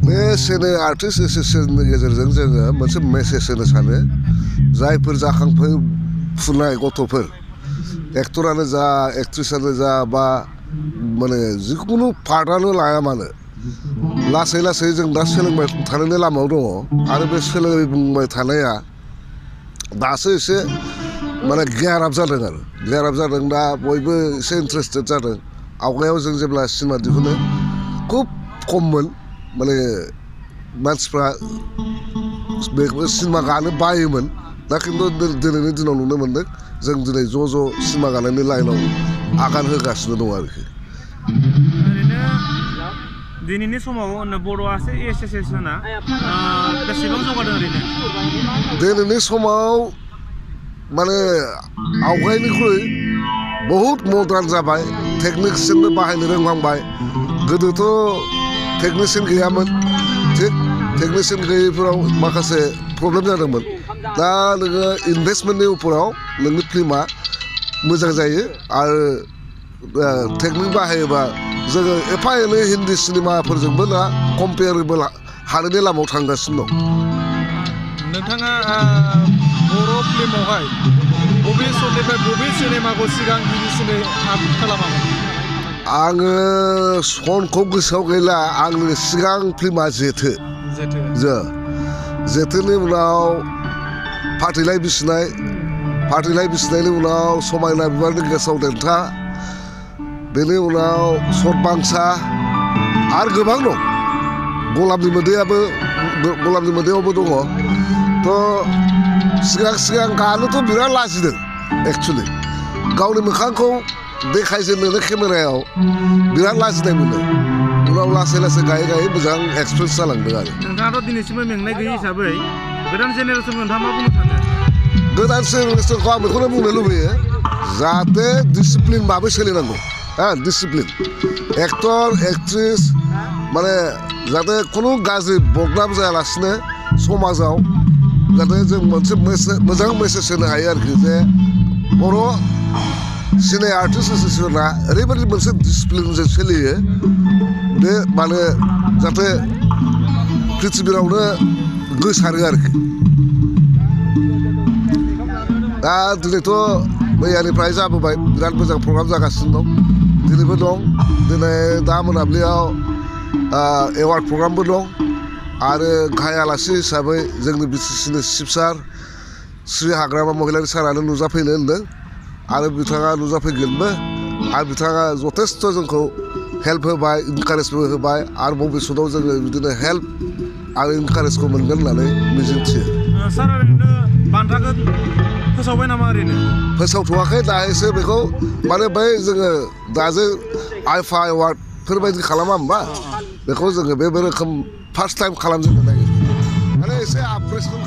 बे सिने आर्टिस्ट एसोसिएशननि गेजेरजों जोङो मोनसे मेसेज होनो सानो जायफोर जाखांफुनाय गथ'फोर एक्टरानो जा एक्ट्रिसानो जा बा माने जिखुनु पार्टआनो लाया मानो लासै लासै जों दा सोलोंबाय थानायनि लामायाव दङ आरो बे सोलोंबाय थानाया दासो एसे माने गियार आप जादों आरो गियार आप जादों दा बयबो एसे इन्टारेस्टेड जादों आवगायाव जों जेब्ला सिनेमा दिहुनो खुब खममोन माने मानसिफ्रा बेखौ सिनेमा गानो बायोमोन दा खिन्थु दिनैनि दिनाव नुनो मोन्दों जों दिनै ज' ज' सिनेमा गानायनि लाइनाव आगान होगासिनो दं आरोखि ओरैनो दिनैनि समाव बर' एसोसिएशना बेसेबां जौगादों ओरैनो दिनैनि समाव माने आवगायनिख्रुइ बहुद मडार्न जाबाय टेकनिक्सजोंनो बाहायनो रोंहांबाय गोदोथ' टेकनिशियान गैयामोन थिग टेकनिशियान गैयैफोराव माखासे प्रब्लेम जादोंमोन दा नोङो इनभेस्टमेन्टनि उपराव नोंनि फिल्मा मोजां जायो आरो टेकनिक बाहायोबा जोङो एफा एनै हिन्दी सिनेमाफोरजोंबो दा कम्पेयारेबोल हानायनि लामायाव थांगासिनो दं नोंथाङा बर' फिल्मावहाय बबे समनिफ्राय बबे सिनेमाखौ सिगां गिबिसिनै खालामामोन आङो सनखौ गोसोआव गैला आंनि सिगां फिल्मा जेथो जेथोनि उनाव फाथैलाइ बिसिनायनि उनाव समायना बिबारनि गेसाव देन्था बेनि उनाव सतबांसा आरो गोबां दं गलाबनि मोदैयावबो दङ थ' सिगां गानोथ' बिराद लाजिदों एक्सुवेलि गावनि मोखांखौ देखायजेननो केमेरायाव बिराद लाजिनाय मोनो उनाव लासै लासै गायै मोजां एक्सपिरियेन्स जालांदों आरो नोंथाङाथ' दिनैसिमबो मेंनाय गैयै हिसाबै गोदान जेनेरेसनखौ नोंथाङा मा बुंनो सानो गोदान जेनेरेसनखौ आं बेखौनो बुंनो लुबैयो जाहाथे डिसिप्लिन भाबै सोलिनांगौ डिसिप्लिन एक्टर एक्ट्रिस माने जाहाथे खुनु गाज्रि बदनाम जायालासिनो समाजाव जाहाथे जों मोनसे मोजां मेसेज होनो हायो आरोखि जे बर' सिने आर्टिस्ट एसोसिएशना ओरैबायदि मोनसे डिसिप्लिनजों सोलियो बे माने जाहाथे पृथिबीयावनो गोसारो आरोखि दा दिनैथ' मैयानिफ्राय जाबोबाय बिराद मोजां प्रग्राम जागासिनो दं दिनैबो दं दिनै दा मोनाबिलियाव एवार्ड प्रग्रामबो दं आरो गाहाय आलासि हिसाबै जोंनि बिटिसिनि चिफ सार श्री हाग्रामा महिलारि सारानो नुजाफैनो होनदों आरो बिथाङा नुजाफैगोनबो आरो बिथाङा जथेस्थ' जोंखौ हेल्प होबाय इनकारेजबो होबाय आरो भबिष्यतआव जोङो बिदिनो हेल्प आरो इनकारेजखौ मोनगोन होननानै मिजिंथियो सार ओरैनो बान्थाखौ फोसावबाय नामा ओरैनो फोसावथ'वाखै दासो बेखौ माने बै जोङो दासो आइफा एवार्डफोरबायदि खालामा होमबा बेखौ जोङो बे रोखोम फार्स्ट टाइम खालामजेननो नागिरदों माने एसे आपग्रेडखौ